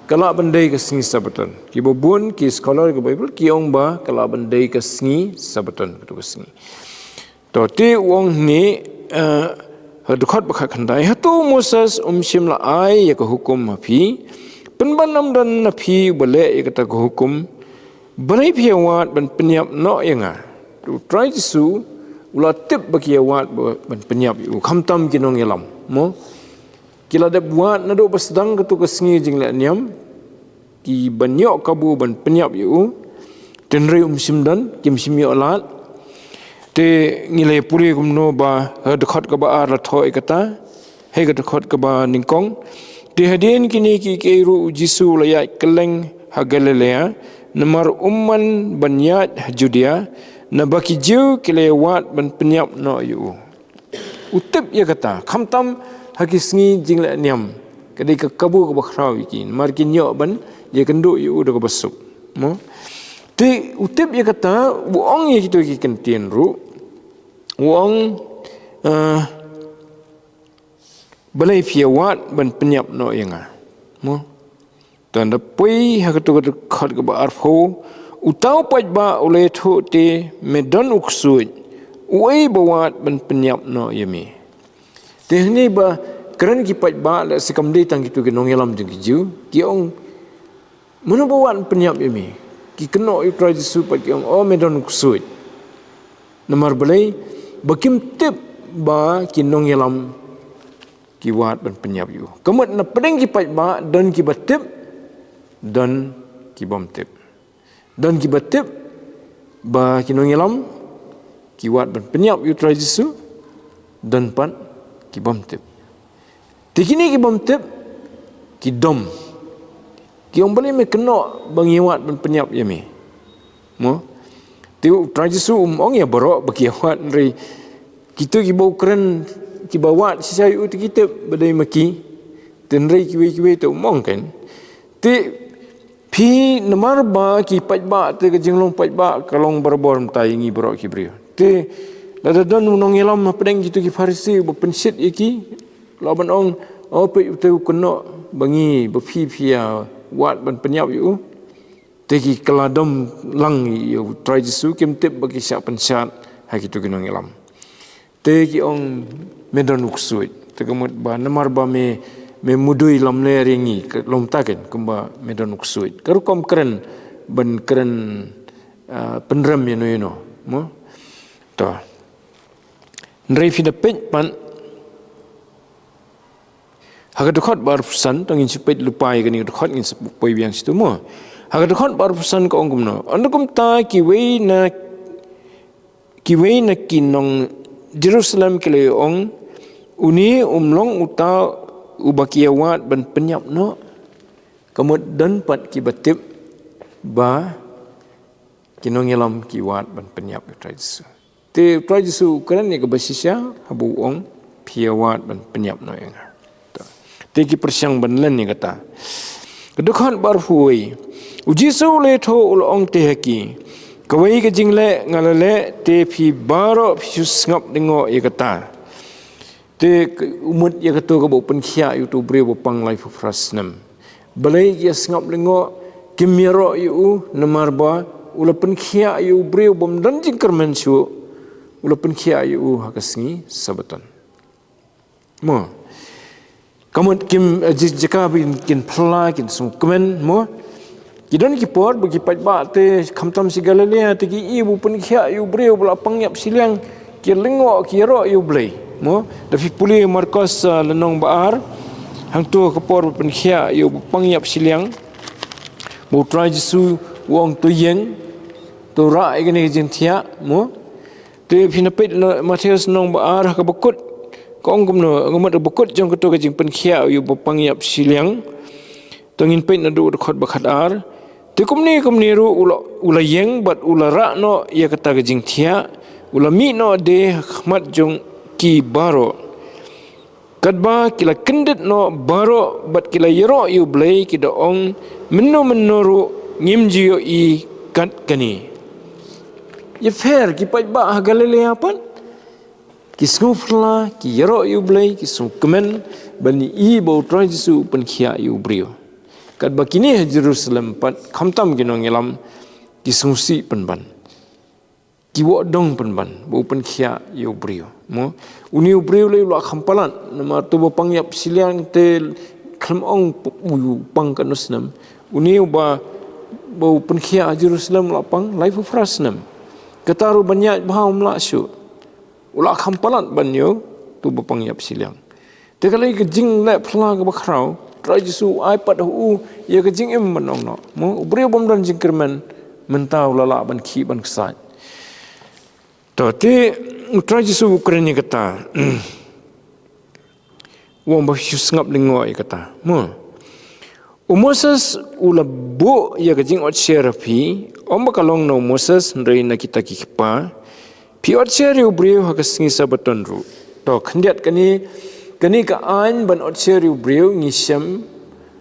ka lah ban dei ka sngi Sabaton. Kiba bun ki scholar ka Baibl, ki ong ba ka lah ban dei ka sngi Sabaton, kato ka sngi. To, te u ong hangne, eh, ha dkhot ba khatkhyndai, hato u Moses um shym la ai ïa ka hukum ha phi, pynban ym don na phi uba leh ïa kata ka hukum, balei phi ïa wad ban pynïap noh ïa nga. U Trai Jisu, u la tip ba ki ïa wad ba, ban pynïap ïa u, khamtam ki nongïalam, mo. Ki la dep wad naduh ba sdang kato ka sngi jingleh niam, kiban ïoh kabu ban pynïap ïa u. Te hynrei um shym don, kim shym ïoh lad. Te ngi la pule kumno ba, ha dkhot kaba ar la thoh ïa kata, ha ka dkhot kaba nyngkong. Te hadien kine kiei kiei ruh u Jisu u la ïaid kylleng ha Galilea, namar um man ban ïaid ha Judia, naba ki Jiw ki la ïa wad ban pynïap noh ïa u. U tip ïa kata, khamtam ha ki sngi jingleh niam, ka dei ka kabu kaba khraw ïa ki, namar kin ïoh ban ïakynduh ïa u da kaba suk. Mo? Te u tip ïa kata, u ong ïa kito ki kyntien ruh, u ong, eh, balei phi ïa wad ban pynïap noh ïa nga. Mo? Te ynda poi ha kato ka dkhot kaba arphew, uta u paidbah u la ïathuh te, me don u ksuid, uei ba wad ban pynïap noh ïa me. Te hangne ba kren ki paidbah, lehse kam dei tang kito ki nongïalam jong ki Jiw, ki ong, mano ba wad ban pynïap ïa me. Ki kynnoh ïa u Trai Jisu pat ki ong, o me don u ksuid. Namar balei, ba kim tip ba ki nongïalam ki wad ban pynïap ïa u. Ka mut na pdeng ki paidbah, don kiba tip, don kibym tip. Don kiba tip ba ki nongïalam ki wad ban pynïap ïa u Trai Jisu, don pat kibym tip. Te kine kibym tip, ki dom. Ki ong balei me kynnoh ba ngi wad ban pynïap ïa me. Mo? Te u Trai Jisu um ong ïa baroh ba ki ïa wad, hynrei kito kiba u kren, kiba wad shisha ïa u te ki tip ba dei ma ki. Te hynrei kiwei kiwei te um ong, kan. Te phi, namar ba ki paidbah, te ka jinglong paidbah ka long barabor mynta ïa ngi baroh ki briew. Te lada don u nongïalam hapdeng kito ki Pharisi uba pynshit ïa ki, lah ban ong, "O, peit, uta u kynnoh ba ngi, ba phi, phi ïa wad ban pynïap ïa u." Te ki kylla dom lang ïa u Trai Jisu, kim tip ba ki shah pynshad ha kito ki nongïalam. Te ki ong, "Me don u ksuid." Te ka mut ba namar ba me, me mudui lamler ïa ngi, ka long ta, kan, kumba me don u ksuid. Ka rukom kren, ban kren, ah, pynrem ïano ïano. Mo? To. Hynrei phi da peit pat ha ka dkhot ba arphew san, to ngin sa peit lypa ïa kane ka dkhot, ngin sa poi biang shato, mo. Ha ka dkhot ba arphew san ka ong kumno: Hynrei kumta kiwei na, kiwei na ki nong Jerusalem ki la ong, "Une um long uta uba ki ïa wad ban pynïap noh." Ka mut don pat kiba tip ba ki nongïalam ki wad ban pynïap ïa u Trai Jisu. Te u Trai Jisu u kren ïa kaba shisha haba u ong, "Phi ïa wad ban pynïap noh ïa nga." To. Te ki pyrshang ban len ïa kata. Ka dkhot ba arphew wei. U Jisu u la ïathuh, u la ong te ha ki, "Kawei ka jingleh nga la leh, te phi baroh phi shu sngap lyngngoh ïa kata." Te ka, u mut ïa kato kaba u pynkhiah ïa uto u briew ba pang laiphew phra snem. Balei ki ïa sngap lyngngoh, kim ïaroh ïa u, namar ba u la pynkhiah ïa u briew bym don jingkyrmen shuh, u la pynkhiah ïa u ha ka sngi Sabaton. Mo. Ka mut kim, eh, ji-, jaka ba kin, kin phylla, kin sngewkmen, mo. Ki don ki por ba ki paidbah te khamtam sha Galilea te ki ïohi ba u pynkhiah ïa u briew ba la pang ïap shiliang, ki lyngngoh, ki ïaroh ïa U Blei. Mo, da phi pule Markos, ah, lynnong ba ar, hangto ka por ba pynkhiah ïa uba pang ïap shiliang, ba u Trai Jisu u ong, "To ïeng, to rah ïa kane ka jingthiah," mo. Te phin ïa peit Mathaios lynnong ba ar, ha kaba kut, ka ong kumno, ka mut kaba kut jong kato ka jingpynkhiah ïa uba pang ïap shiliang. To ngin peit naduh dkhot ba khatar. Te kumne kumne ruh u la, u la ïeng bad u la rah noh ïa kata ka jingthiah, u la mih noh de ha khmat jong ki baroh. Katba ki la kyndit noh baroh bad ki la ïaroh ïa U Blei, ki da ong, "Mynno mynno ruh ngim ju ïohi kat kane." Ïapher ki paidbah ha Galilea pat, ki sngewphylla, ki ïaroh ïa U Blei, ki sngewkmen ban ïohi ba u Trai Jisu u pynkhiah ïa u briew. Katba kine ha Jerusalem pat, khamtam ki nongïalam, ki sngewsih pynban, ki wad dong pynban ba u pynkhiah ïa u briew. Mo, une u briew lei u la kham palat, namar to ba pang ïap shiliang te khlem ong p-, u pang katno snem. Une uba, ba u pynkhiah ha Jerusalem u la pang laiphew phra snem. Kata ruh ban ïaid bha um lah shuh. U la kham palat ban ïoh to ba pang ïap shiliang. Te ka lei ka jingleh phylla kaba khraw, Trai Jisu u ai pat ha u ïa ka jingim ban ong noh. Mo, u briew bym don jingkyrmen, mynta u la lah ban khih ban ksaid. To, te u Trai Jisu u kren ïa kata. U ong ba phi sngap lyngngoh ïa kata. Mo. U Moses u la buh ïa ka jingotsher ha phi, ym ba ka long na u Moses hynrei na kita ki kpa. Phi otsher ïa u briew ha ka sngi Sabaton ruh. To, khyndiat kane, kane ka aiñ ban otsher ïa u briew ngi shem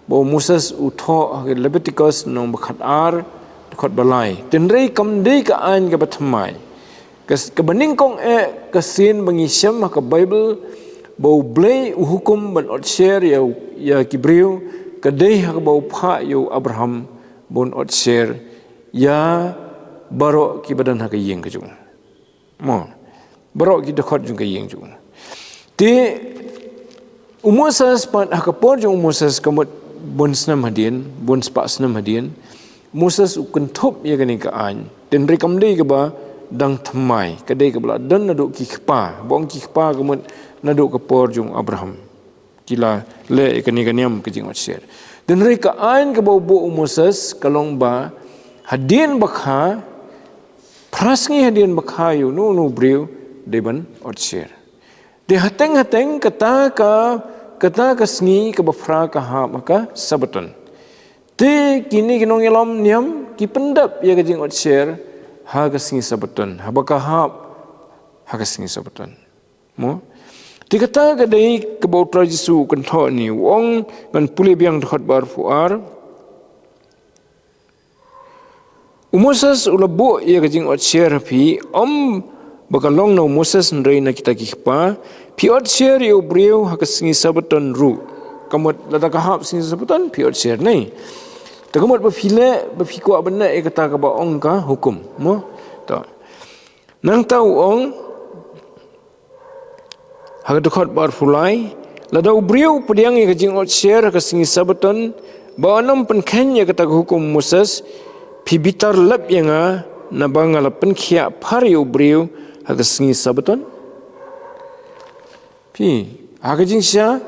ba u Moses u thoh ha ka Leviticus lynnong ba khatar, dkhot ba lai. Hynrei kam dei ka aiñ kaba thymmai. Ka s-, kaba nyngkong eh ka sien ba ngi shem ha ka Baibl, ba U Blei u hukum ban otsher ïa, ïa ki briew, ka dei ha kaba u phah ïa u Abraham, ba un otsher ïa baroh kiba don ha ka ïing ka jong u. Mo, baroh ki dkhot jong ka ïing jong u. Te u Moses pat, ha ka por jong u Moses, ka mut bun snem hadien, bun spah snem hadien, Moses u kynthup ïa kane ka aiñ. Hynrei kam dei kaba dang thymmai, ka dei kaba la don naduh ki kpa, ba ong ki kpa ka mut naduh ka por jong u Abraham. Ki la leh ïa kane ka niam ka jingotsher. Hynrei ka aiñ kaba u buh u Moses ka long ba hadien ba kha, phra sngi hadien ba kha ïa uno uno u briew dei ban otsher. Te hateng hateng kata ka, kata ka sngi kaba phra ka hap ha ka Sabaton. Te kine ki nongïalam niam ki pyndep ïa ka jingotsher ha ka sngi Sabaton, haba ka hap ha ka sngi Sabaton. Mo? Te kata ka dei kaba U Trai Jisu u kynthoh ïa ngi, u ong, ngan pule biang dkhot ba arphew ar. U Moses u la buh ïa ka jingotsher ha phi, ym ba ka long na u Moses hynrei na kita ki kpa, phi otsher ïa u briew ha ka sngi Sabaton ruh. Ka mut lada ka hap sngi Sabaton, phi otsher ne. Te ka mut ba phi leh, ba phi kwah ban leh ïa kata kaba ong ka hukum. Mo? To. Nangta u ong, ha ka dkhot ba arphew lai, lada u briew u pdiang ïa ka jingotsher ha ka sngi Sabaton, ba un ym pynkheiñ ïa kata ka hukum Moses, phi bitar lep ïa nga, naba nga la pynkhiah phar ïa u briew ha ka sngi Sabaton. Phi, ha ka jingshisha,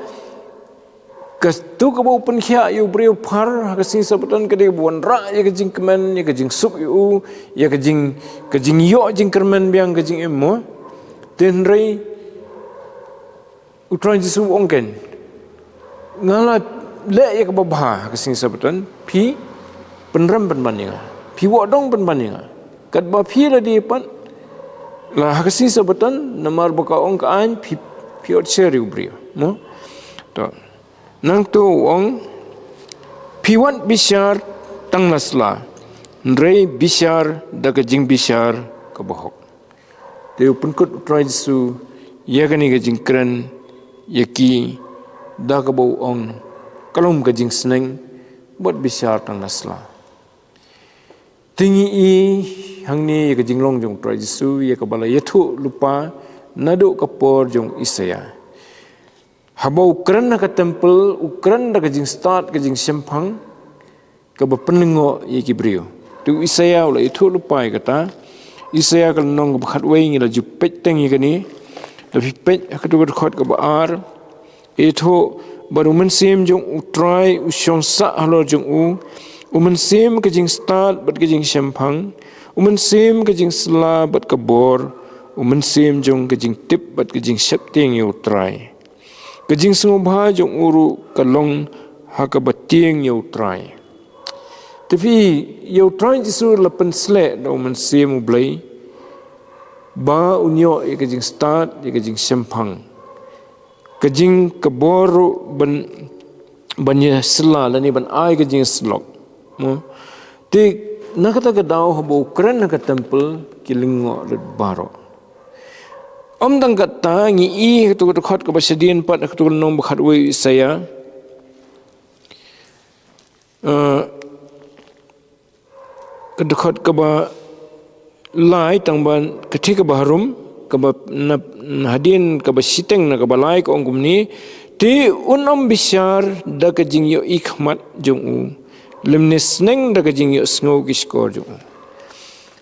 kato kaba u pynkhiah ïa u briew phar ha ka sngi Sabaton ka dei ba wanrah ïa ka jingkmen, ïa ka jingsuk ïa u, ïa ka jing, ka jingïoh jingkyrmen biang, ka jingim, mo. Te hynrei U Trai Jisu u ong, kein, nga la leh ïa kaba bha ha ka sngi Sabaton, phi pynrem pynban ïa nga, phi wad dong pynban ïa nga. Katba phi la dei pat la ha ka sngi Sabaton, namar ba ka ong ka aiñ, phi, phi otsher ïa u briew, mo. To. Nangta u ong, phi wat bishar tang na sla, hynrei bishar da ka jingbishar kaba hok. Te u pynkut U Trai Jisu ïa kane ka jingkren ïa ki da kaba u ong, ka long ka jingsneng, wat bishar tang na sla. Te ngi i hangne ïa ka jinglong jong U Trai Jisu, ïa kaba la ïathuh lypa naduh ka por jong u Isaïah. Haba u kren ha ka temple, u kren da ka jingstad, ka jingshemphang, kaba pynlyngngoh ïa ki briew. Te u Isaïah u la ïathuh lypa ïa kata. Isaïah ka lynnong kaba khatwei, ngi la ju peit teng ïa kane. Lada phi peit ha kato ka dkhot kaba ar, ïathuh, bad u Mynsiem jong U Trai u shong sah halor jong u, u mynsiem ka jingstad bad ka jingshemphang, u mynsiem ka jingsla bad ka bor, u mynsiem jong ka jingtip bad ka jingsheptieng ïa U Trai. Ka jingsngewbha jong u ruh ka long ha kaba tieng ïa U Trai. Te phi, ïa U Trai Jisu la pynsleh da u Mynsiem U Blei, ba un ïoh ïa ka jingstad, ïa ka jingshemphang, ka jing, ka bor ruh ban, ban ïasylla lane ban ai ka jingsyllok. Mo? Te na kata ka daw haba u kren ha ka temple, ki lyngngoh lut baroh. Ym tang kata, ngi i ha kato ka dkhot kaba shadien pat, ha kato ka lynnong ba khatwei Isaïah. Eh, ka dkhot kaba lai, tang ba ka dei kaba harum, kaba na, na hadien kaba shiteng na kaba lai ka ong kumne, te un ym bishar da ka jingïohi khmat jong u, lymne sneng da ka jingïohsngew ki shkor jong u.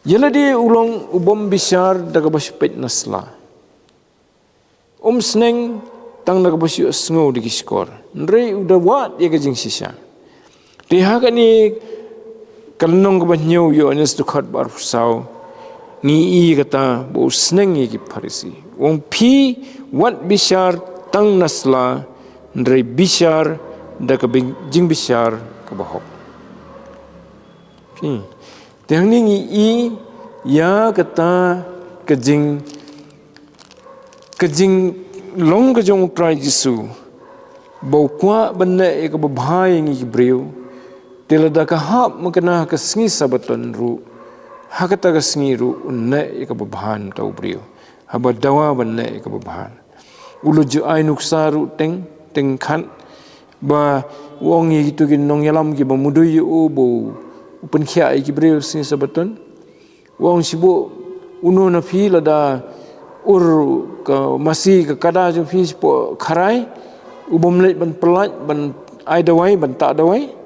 Ïa lade u long u bym bishar da kaba shu peit na sla. Um sneng tang da kaba shu sngew da ki shkor. Hynrei u da wad ïa ka jingshisha. Te ha kane ka lynnong kaba hynñiew Ïoannis dkhot ba arphew saw, ngi i kata ba u sneng ïa ki Pharisi. U ong phi wat bishar tang na sla, hynrei bishar da ka bing-, jingbishar kaba hok. Phi. Te hangne ngi i ïa kata ka jing, ka jinglong ka jong U Trai Jisu, ba u kwah ban leh ïa kaba bha ïa ngi ki briew. Te lada ka hap makna ha ka sngi Sabaton ruh, ha kata ka sngi ruh un leh ïa kaba bha na uta u briew. Haba dawa ban leh ïa kaba bha. U la ju ai nuksa ruh teng, teng khat, ba u ong ïa kito ki nongïalam kiba mudui ïa u, ba u pynkhiah ïa ki briew ha sngi Sabaton. U ong, shu buh uno na phi lada ur ka masi ka kada jong phi shapoh kharai, u bym leit ban pyllait, ban ai dawai, ban tah dawai.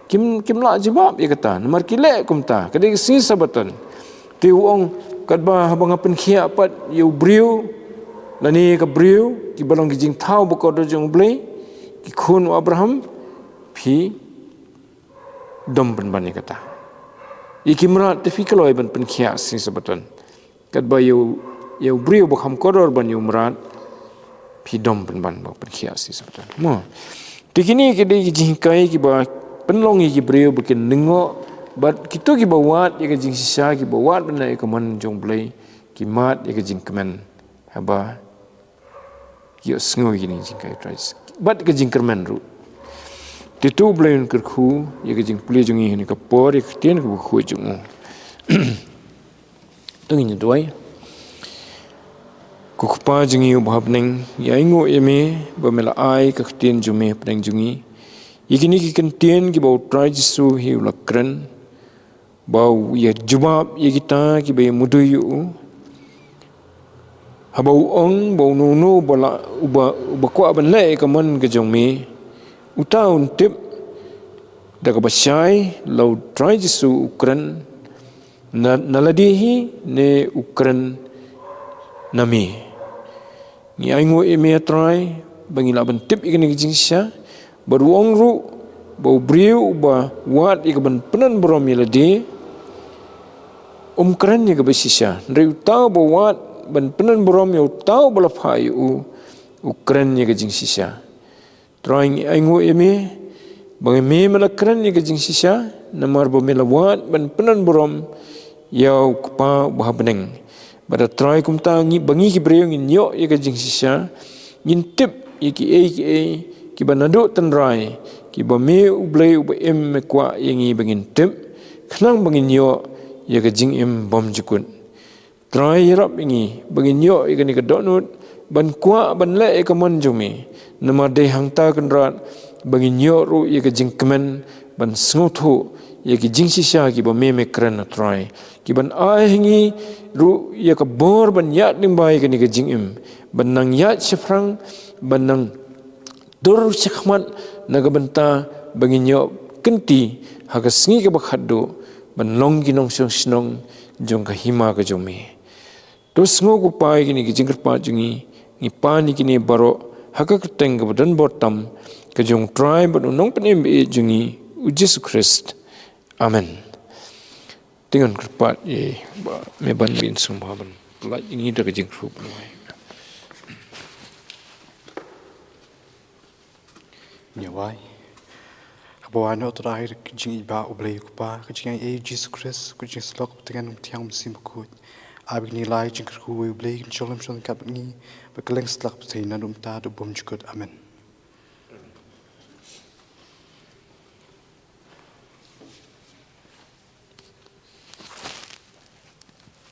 Kim, kim lah jubab ïa kata, namar ki leh kumta, ka dei ka sngi Sabaton. Te u ong, katba haba nga pynkhiah pat ïa u briew, lane ka briew, kiba long ki jingthaw bakordor jong U Blei, ki khun u Abraham, phi dom pynban ïa kata. Ïa ki mrad te phi kloi ban pynkhiah ha sngi Sabaton. Katba ïa u, ïa u briew ba kham kordor ban ïa u mrad, phi dom pynban ban pynkhiah ha sngi Sabaton. Mo. Te kine ki dei ki jinghikai kiba pynlong ïa ki briew ba kin lyngngoh Bad kito kiba wad ïa ka jingshisha, kiba wad ban leh ïa ka mon jong U Blei, ki mad ïa ka jingkmen haba ki ïohsngew ïa kine ki jinghikai U Trai Jisu. Bad ka jingkyrmen ruh. Te to U Blei un kyrkhu ïa ka jingpule jong ngi ha kane ka por, ïa ka ktien kaba khuid jong u. To ngin ïa duwai. Ko Kpa jong ngi uba ha bneng, ngi ainguh ïa me ba me la ai ka ktien jong me hapdeng jong ngi. Ïa kine ki kyntien kiba U Trai Jisu hi u la kren, ba u ïa jubab ïa kita kiba ïa mudui ïa u. Haba u ong ba uno uno uba la, uba, uba kwah ban leh ïa ka mon ka jong me, uta un tip da kaba shai la U Trai Jisu u kren na, na lade hi ne u kren na me. Ngi ainguh ïa me, A Trai, ba ngi lah ban tip ïa kane ka jingshisha. Bad u ong ruh ba u briew uba wad ïa ka ban pyndonkam burom ïa lade, um kren ïa kaba shisha. Hynrei uta uba wad ban pyndonkam burom ïa uta uba la phah ïa u, u kren ïa ka jingshisha. Trai, ngi ainguh ïa me ba ngi, me me la kren ïa ka jingshisha, namar ba me la wad ban pyndonkam burom ïa U Kpa uba ha bneng. Bad A Trai, kumta ngi, ba ngi ki briew ngin ïoh ïa ka jingshisha, ngin tip ïa kiei kiei kiba naduh tynrai, kiba me U Blei uba im me kwah ïa ngi ba ngin tip, khnang ba ngin ïoh ïa ka jingim bymjukut. Trai, ïarap ïa ngi ba ngin ïoh ïa kane ka dohnud ban kwah ban leh ïa ka mon jong me. Namar dei hangta, Kynrad, ba ngin ïoh ruh ïa ka jingkmen ban sngewthuh ïa ki jingshisha kiba me me kren, A Trai, kiban ai ha ngi ruh ïa ka bor ban ïaid lyngba ïa kane ka jingim, ban nang ïaid shaphrang, ban nang dur shakhmat na ka bynta ba ngin ïoh kynti ha ka sngi kaba khatduh ban long ki nongshong shnong jong ka hima ka jong me. To sngew, ko Kpa, ïa kine ki jingkyrpad jong ngi, ngi pan ïa kine baroh ha ka kyrteng kaba don bor tam ka jong U Trai bad U Nongpynim ba ïeit jong ngi, U Jisu Khrist. Amen. Te ngan kyrpad ïa i Bah Meban ba in sngewbha ban pynlait ïa ngi da ka jingkyrkhu pynlait. Ngi ïa wai. Haba wan ïa U Trai, ka jingïeit ba U Blei U Kpa, ka jingïeit U Jisu Khrist, ka jingïasyllok ba tngen U Myntoi Mynsiem Bakhuid, ai ba kine lai jingkyrkhu U Blei kin shu lem shu don ryngkat bad ngi bad kylleng satlak pyrthei naduh mynta haduh bymjukut. Amen.